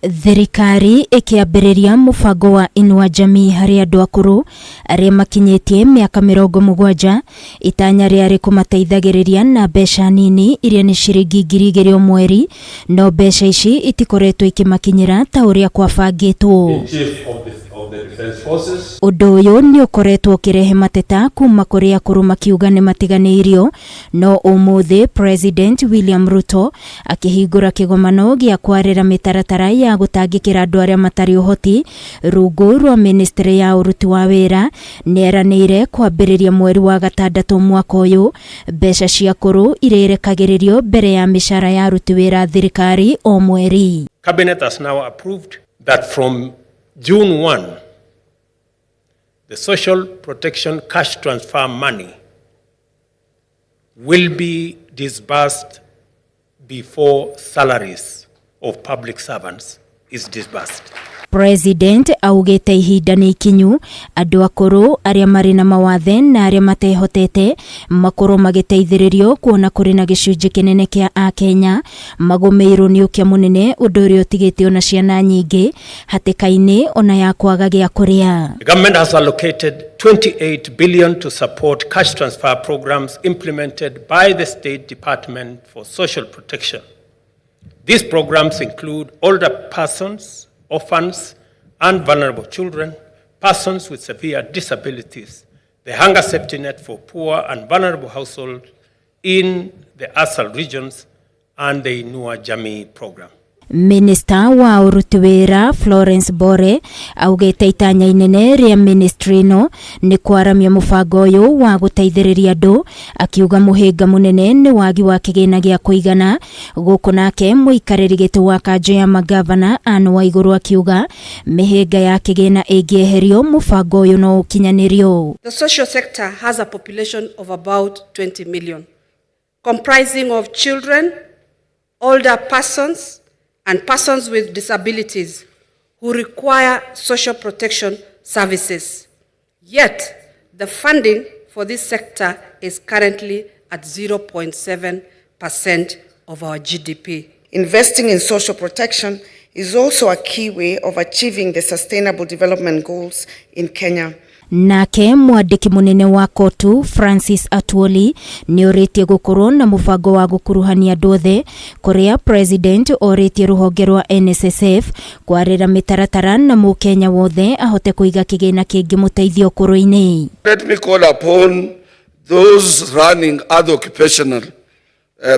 Thirikari ĩkĩambĩrĩria mũbango wa Inua Jamii harĩ andũ akũrũ arĩa makinyĩtie mĩaka 70, itanya rĩarĩ kũmateithagĩrĩria na mbeca nini iria nĩ ciringi 2000 o mweri, no mbeca ici itikoretwo ikĩmakinyĩra ta ũrĩa kwabangĩtwo. Ũndũ ũyũ nĩ ũkoretwo ũkĩrehe mateta kuma kũrĩ akũrũ makiuga nĩ matiganĩirio. No ũmũthĩ President William Ruto akĩhingũra kĩgomano gĩa kwarĩra mĩtaratara ya gũtangĩkĩra andũ arĩa matarĩ ũhoti rungu rwa ministry ya ũruti wa wĩra, nĩeranĩire kwambĩrĩria mweri wa gatandatũ mwaka ũyũ mbeca cia akũrũ irĩrekagĩrĩrio mbere ya mĩcara ya aruti wĩra a thirikari o mweri. Cabinet has now approved that from June 1, the social protection cash transfer money will be disbursed before salaries of public servants is disbursed. President augĩte ihinda nĩ ikinyu andũ akũrũ arĩa marĩ na mawathe na arĩa matehotete makorwo magĩteithĩrĩrio, kuona kũrĩ na gĩcunjĩ kĩnene kĩa Akenya magũmĩirwo nĩ ũkĩa mũnene, ũndũ ũrĩa ũtigĩte ona ciana nyingĩ hatĩka-inĩ ona ya kwaga gĩa kũrĩa. The government has allocated 28 billion to support cash transfer programs implemented by the State Department for Social Protection. These programs include older persons, orphans, and vulnerable children, persons with severe disabilities, the hunger safety net for poor and vulnerable households in the ASAL regions, and the Inua Jamii program. Minista wa ũruti wĩra Florence Bore augĩte itanya inene rĩa ministry ĩno nĩ kwaramia mũbango ũyũ wa gũteithĩrĩria andũ, akiuga mũhĩnga mũnene nĩ wagi wa kĩgĩna gĩa kũigana. Gũkũ nake mũikarĩri gĩtĩ wa kanjũ ya magavana Anne Waigũrũ akiuga mĩhĩnga ya kĩgĩna ĩngĩeherio, mũbango ũyũ no ũkinyanĩrio. The social sector has a population of about 20 million, comprising of children, older persons, and persons with disabilities who require social protection services. Yet, the funding for this sector is currently at 0.7% of our GDP. Investing in social protection is also a key way of achieving the Sustainable Development Goals in Kenya. Nake mwandĩki mũnene wa kotu Francis Atwoli nĩ orĩtie gũkorwo na mũbango wa gũkuruhania andũ othe, kũrĩa president orĩtie rũhonge rwa NSSF kwarĩra mĩtaratara na mũkenya wothe ahote kũiga kĩgĩna kĩngĩmũteithia ũkũrũ-inĩ. Let me call upon those running other occupational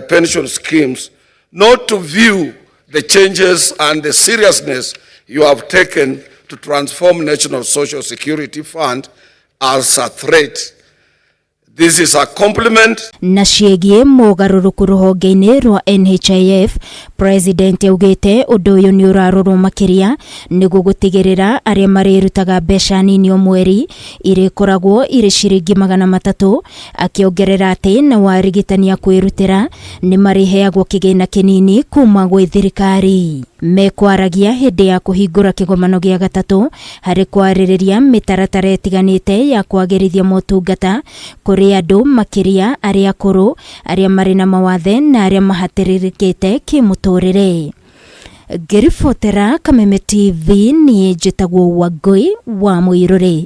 pension schemes not to view the changes and the seriousness you have taken to transform National Social Security Fund as a threat. This is a compliment. Na ciĩgiĩ mogarũrũku rũhonge-inĩ rwa NHIF, president augĩte ũndũ ũyũ nĩ ũrarorwo makĩria nĩguo gũtigĩrĩra arĩa marĩrutaga mbeca nini o mweri irĩkoragwo irĩ ciringi 300, akĩongerera atĩ na warigitani a kwĩrutĩra nĩ marĩheagwo kĩgĩna kĩnini kuma gwĩ thirikari. Mekwaragia hĩndĩ ya kũhingũra kĩgomano gĩa gatatũ harĩ kwarĩrĩria mĩtaratara ĩtiganĩte ya kwagĩrithia motungata kũrĩ andũ, makĩria arĩa akũrũ, arĩa marĩ na mawathe na arĩa mahatĩrĩrĩkĩte kĩmũtũrĩre. Ngĩribotera Kameme TV, niĩ njĩtagwo Wangũi wa Mũirũrĩ.